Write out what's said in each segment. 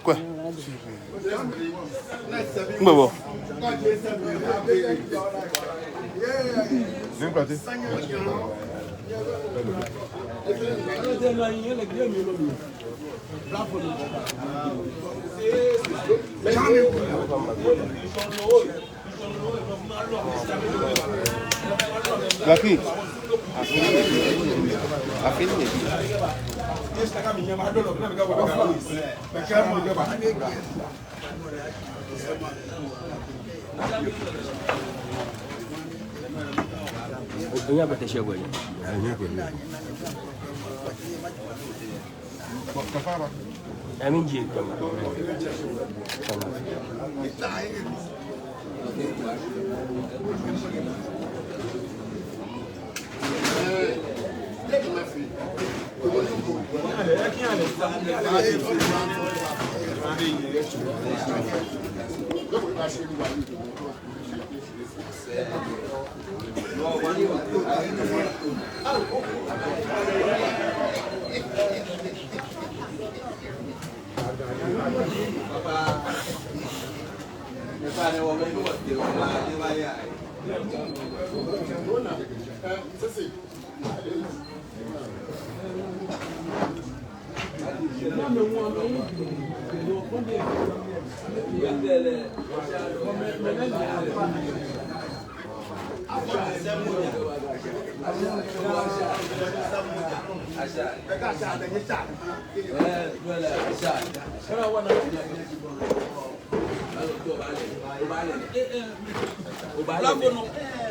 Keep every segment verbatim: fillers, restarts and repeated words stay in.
Kwɛ. Ŋgbɛ bɔ. Gaki. Afin ne bi. Afin ne bi. Onye agbata share boy. Ami ji kama.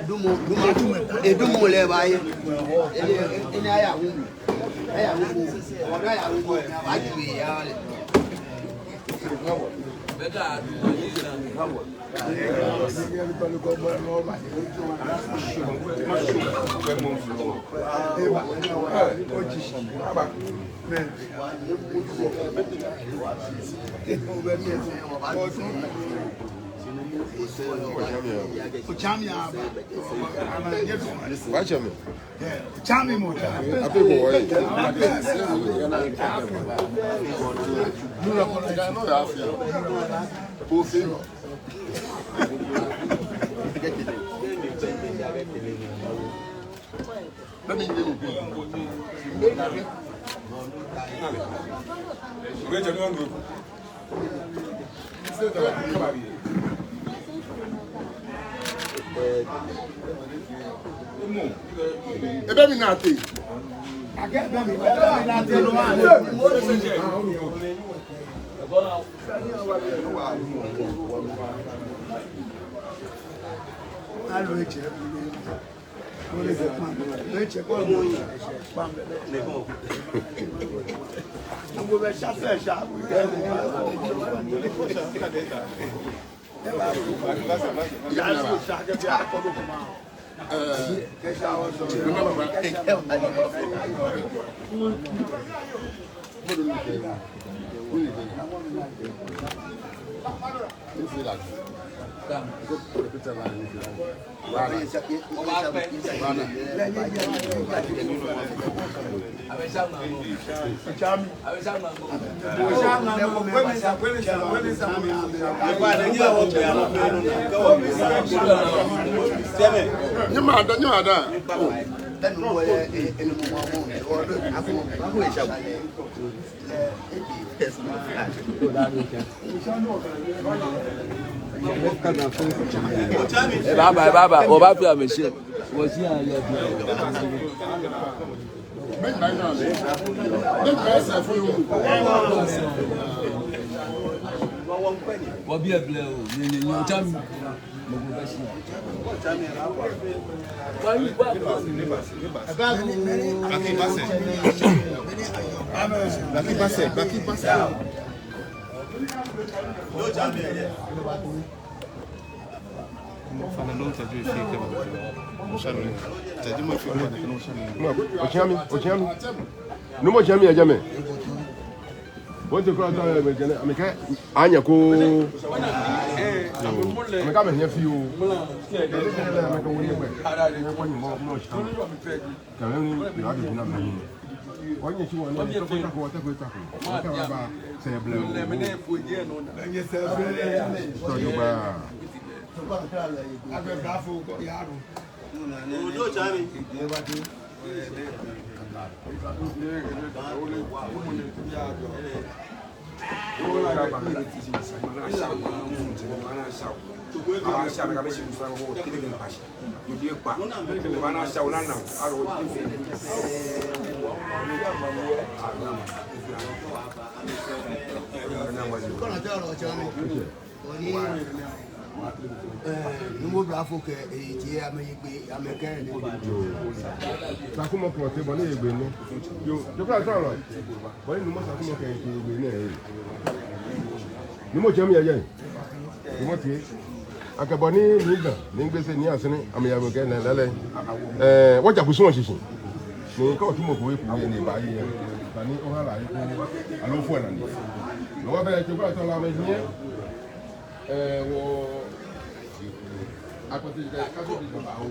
Dumɔ, dumɔ, edumɔ lɛ baaye. Ele, ele aya wu. Aya wu. Ɔna aya wu. Ba ju ya lɛ. Chami mo, chami. Ape ko wai. Nuna kono ga no ya fi. Ko fi. Let me give you. Ebe mi na te. Nyɛmada, nyɛmada. Baba, baba, obaafee amɛshi. Wɔbi eble oo, nyɛ, nyɛ, nyɛ, Otsaame. Otsaame, Otsaame. Nuumo Otsaame yɛ jɛmɛ. Wɔte kura ta yɛ jɛmɛ, amɛkɛ anyɛ ko. Amɛkɛ amɛhiɛ fioo. Amɛkɛ wɔ yɛ gbɛ. Amɛkɛ wɔ Nyɔŋmɔ, Nyɔŋmɔ Otsaame. Kɛlɛ ni yɔ adi bi na mɛ. Wɔnyɛ shi wɔnɛ, tɛko, tɛko, tɛko, tɛko. Wɔkɛ wɔba sɛɛ blɛ oo. Tɔjogba. Nuumo Blafo kɛ eji amɛye gbɛ, amɛkɛ ni. Sakumɔ kɛ otee bɔ ni eye gbɛ nɛ. Yoo, jɔkla sɔlɔ. Bɔ ni Nuumo Sakumɔ kɛ eji gbɛ nɛ. Nuumo Otsaame yɛ jɛi. Nuumo tee. Akɛ bɔ ni Nii Ga, Nii Gbese, Nii Asɛrɛ, amɛya amɛkɛ nɛ lɛlɛ. Ɛɛ, wɔja kusum shishi. Ni kɛ otsumɔ ko eku yɛ ni eba yɛ. Bɔ ni oha lɛ eko. Aloo fɔ na ni. Lɔ wɔ bɛ jɔkla sɔlɔ amɛhiɛ. Ɛɛ, wɔ akɔte jika kaso bi baba o.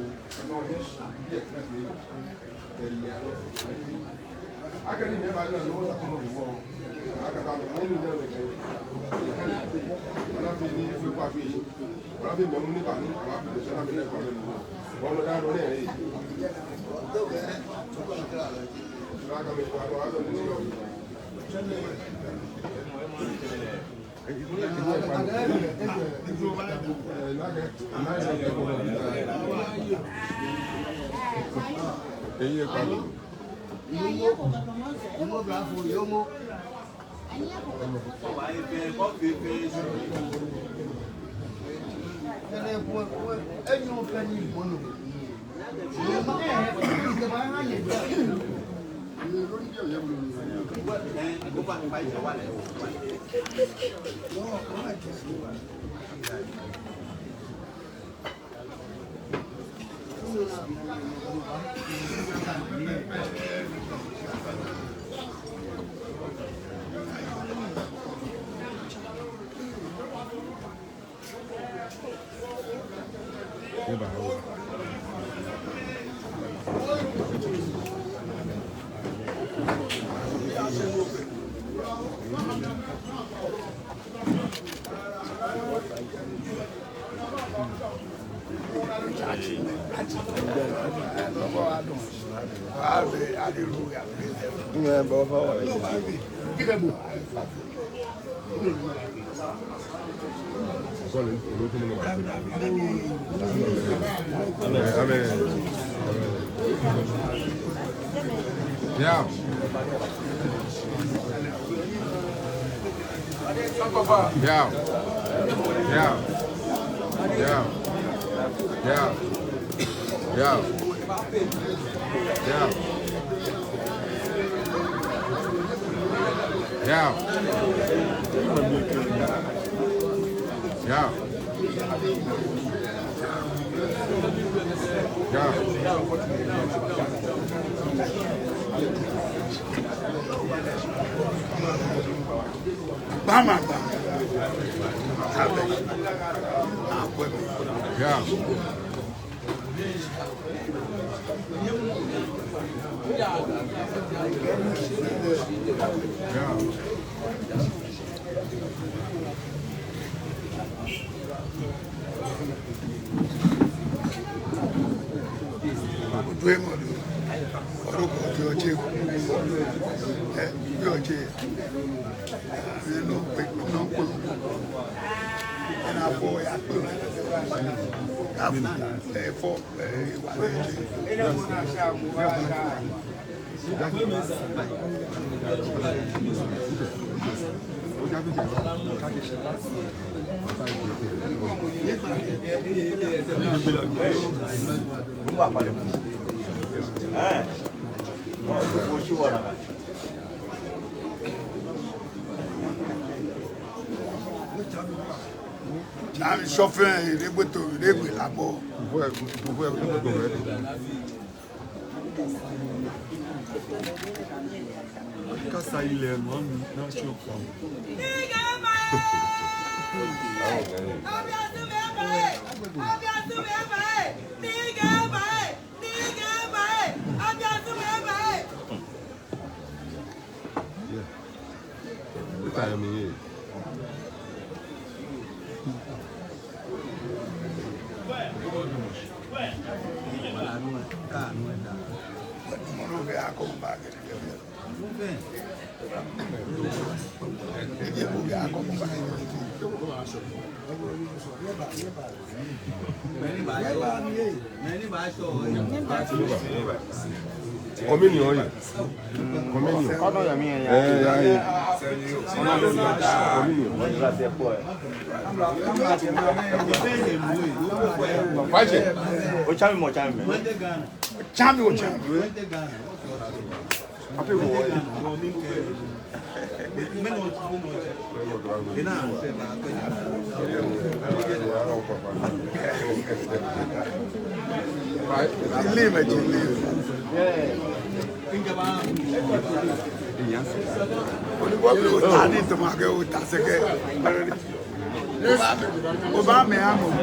Amen. Amen. Yeah. Yeah. Yeah. Yeah. Yeah. Yeah. Yeah. Yeah. Yeah. Yeah. Gbama, gbama. Amen. Akwɛ Yeah. Yeah. Otu emɔ do. Ɔrɔ ko ti otsɛ. Ɛ, bi otsɛ. Ɛ, nɔ kpe, nɔ kpe. Ena fɔ ya kpe. Ɛ, fɔ, ɛ, wa lɛ. Naa mi sɔfɛ, ede gbeto, ede gbe labɔ. Kasa ilɛ nɔ mi na tsi okpa. Yeah. Time here. Communion, yeah. Communion. Kɔnɔ yɛ mi yɛ. Eh, yeah, yeah. Communion. Kwaje. Otsa mi mɔ, otsa mi mɔ. Otsa mi, otsa mi. Ape mɔ. Leave it, leave. Only one people standing to my girl with that second. Obama, I'm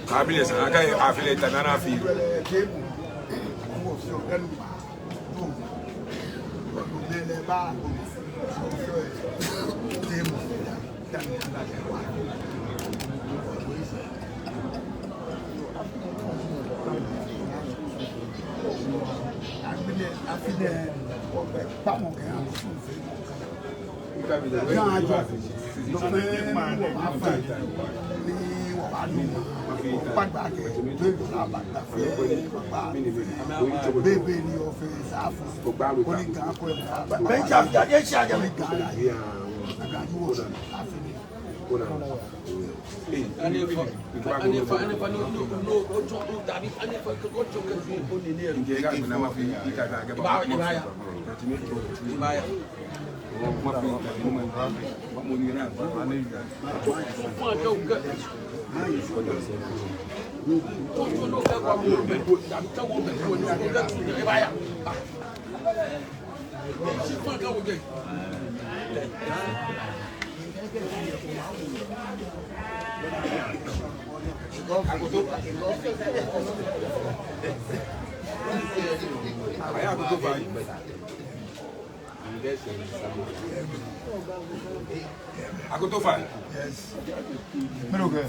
Kabile sa, aka afile ta nana fi. Akoto fine. Miro ke.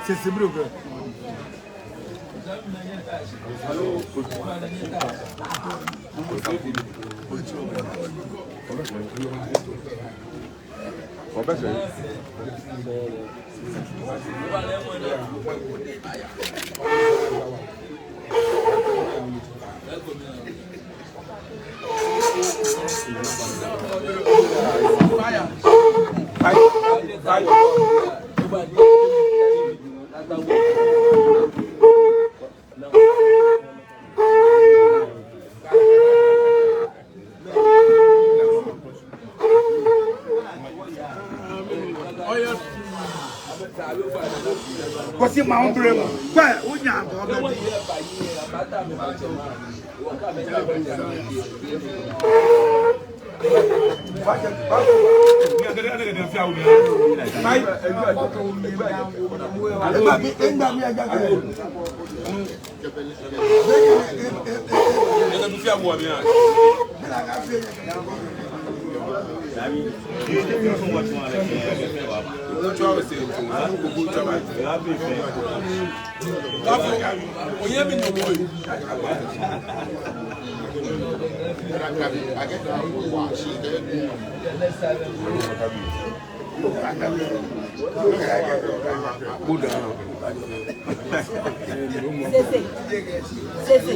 Sisi miro ke. Kwesi ma ombre mo. Kwe, unya ko be. Sese. Sese.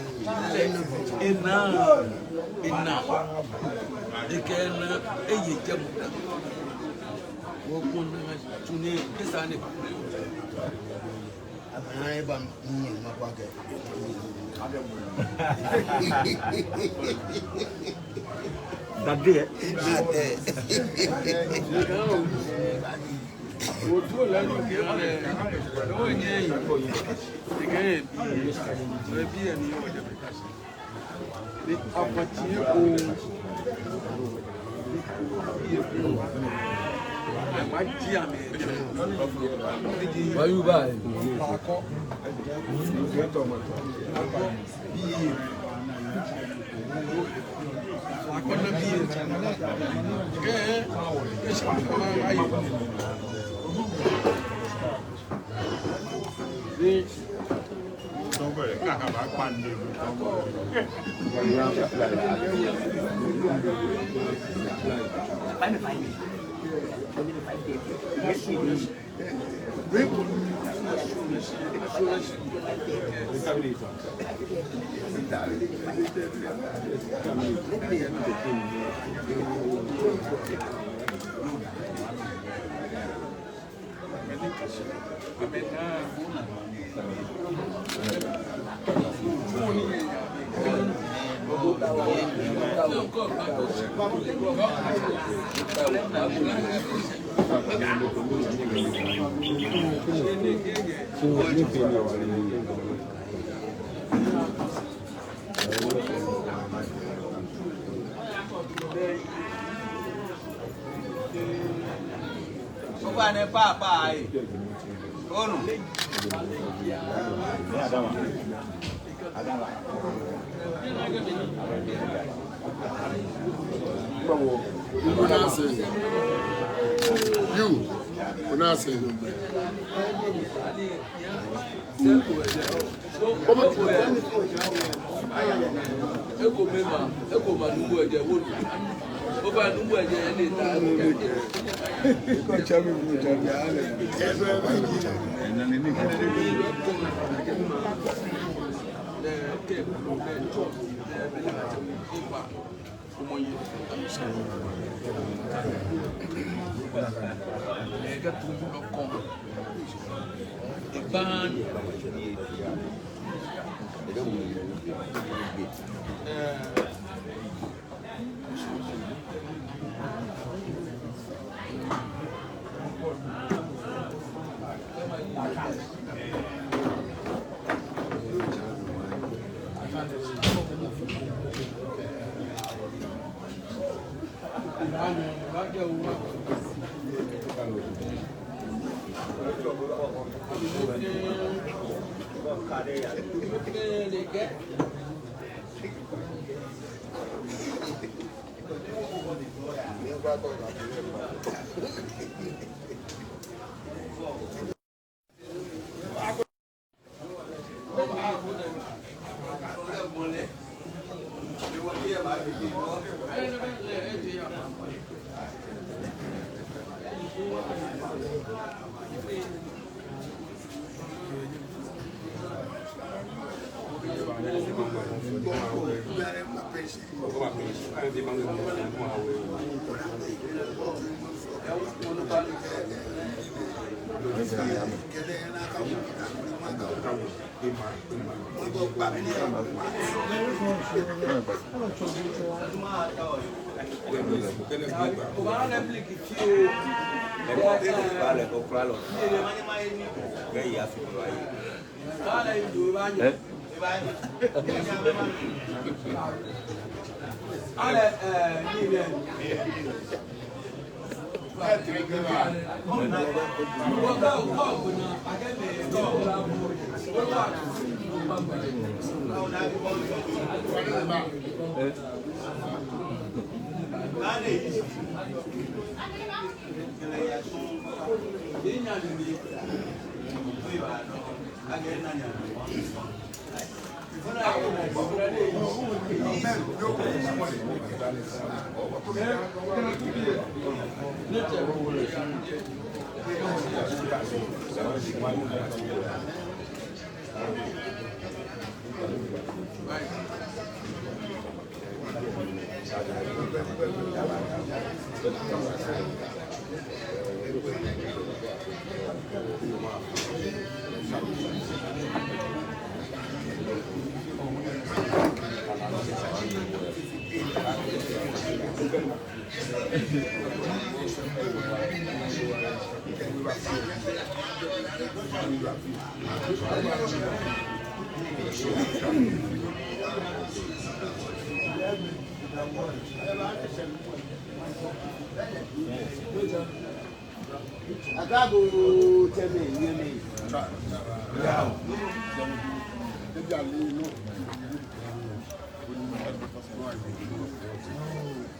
Ena, ena, ekɛ ena, eye jɛmɔ. Wɔkpɔŋ naa tsu nɛɛ, esa ni. Abana eba ni ma kwa kɛ. Dade. Dade. Otu la ni kɛ, eh, no nye yi. Kɛ bi, bi ni o jɛ. Ni abatsi ko. Abatsi amɛ. Why you buy? Akɔ. Akɔ na bi. Kɛ, kɛ sɛ ma ayi. Ni Oba nɛ papa, eh. Onu. Onase. You. Onase.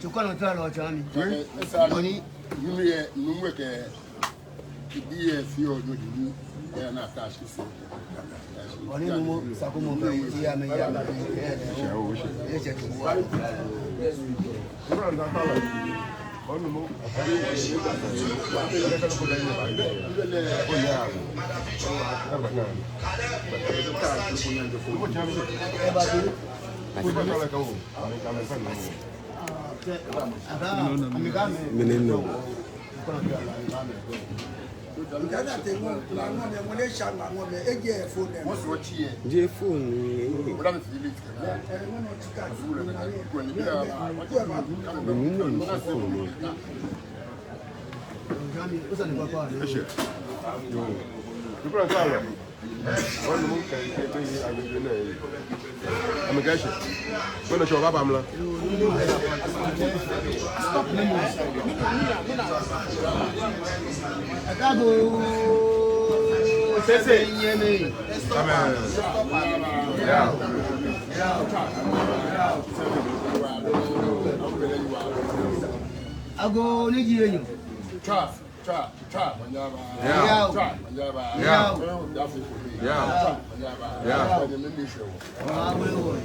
Tukɔnɔ tɔ lɔ tsɔ mi. Bɔni. Nunu yɛ, nunu yɛ kɛ. Kibi yɛ fi o jodi ni. Yɛ na ta shi se. Bɔni numo sako mɔ bɛ ti ya mɛ ya mɛ. Yɛ jɛ tu. Mene no. Nje phone ni. Mene no phone ni. Amɛkɛɛ shi. Bɔni shɔ baba mla. Sese. Amen. Yeah. Ago ni ji enyo. Twa, twa, twa, manyaba. Yeah. Twa, manyaba. Yeah. Twa, manyaba. Yeah. Twa, manyaba. Yeah. Twa, manyaba.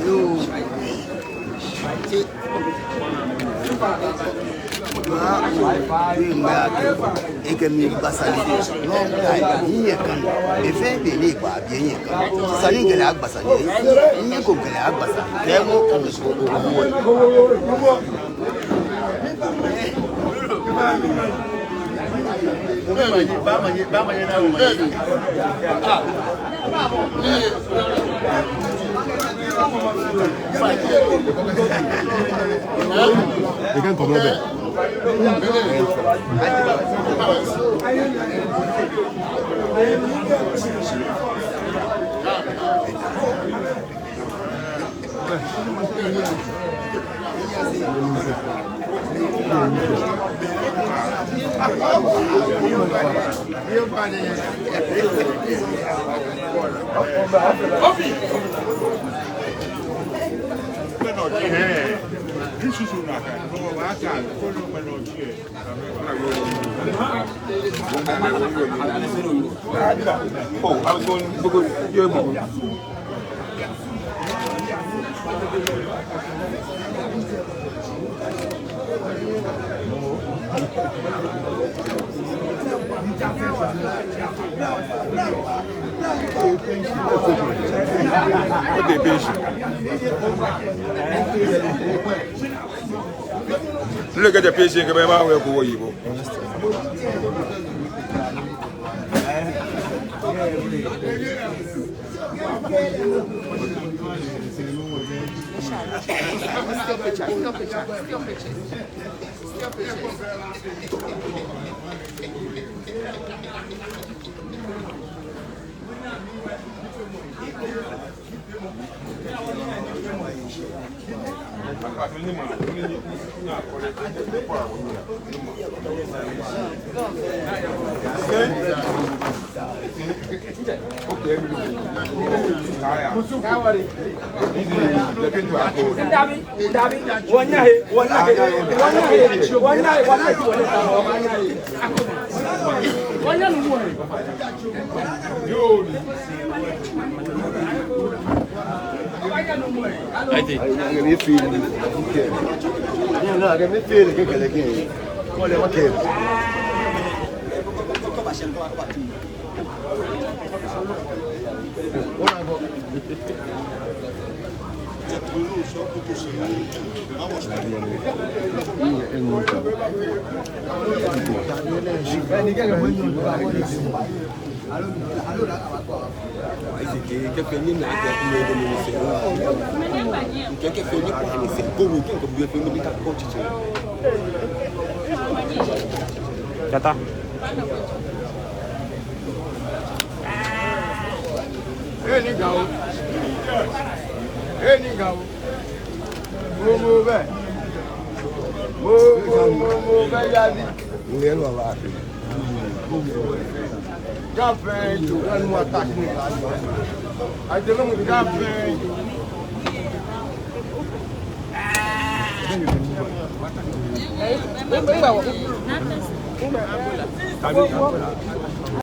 Yoo. Te. Aa, oo, mɛi akɛ, ekɛ mi gba sane. Long time, minyɛ kã. Efee be ni egba biɛ minyɛ kã. Sane ni kɛlɛ agba sane. Minyɛ ko kɛlɛ agba sane. Kɛ mɔ ko. You can come over. Look at the patient, come on, we go, you go. Still picture, still picture, still picture. Still picture. Dabi, dabi, wɔnyaa he, wɔnyaa he, wɔnyaa he, wɔnyaa he, wɔnyaa he, wɔnyaa he. Wɔnyaa nu mɔ he. Ayi. Akɛ mifee nii. Akɛ mifee nii kɛkɛ lɛ kɛ. Kɔlɛ ma kɛ. Jata. Ee, ni ga o. Ee, ni ga o. Mo, mo bɛ. Mo, mo, mo, mo bɛ yabi. Mo yɛ lɔ wa fi. Gafe, jo, ɛnu wa ta si ni la. A jɛ lɛ mu gafe.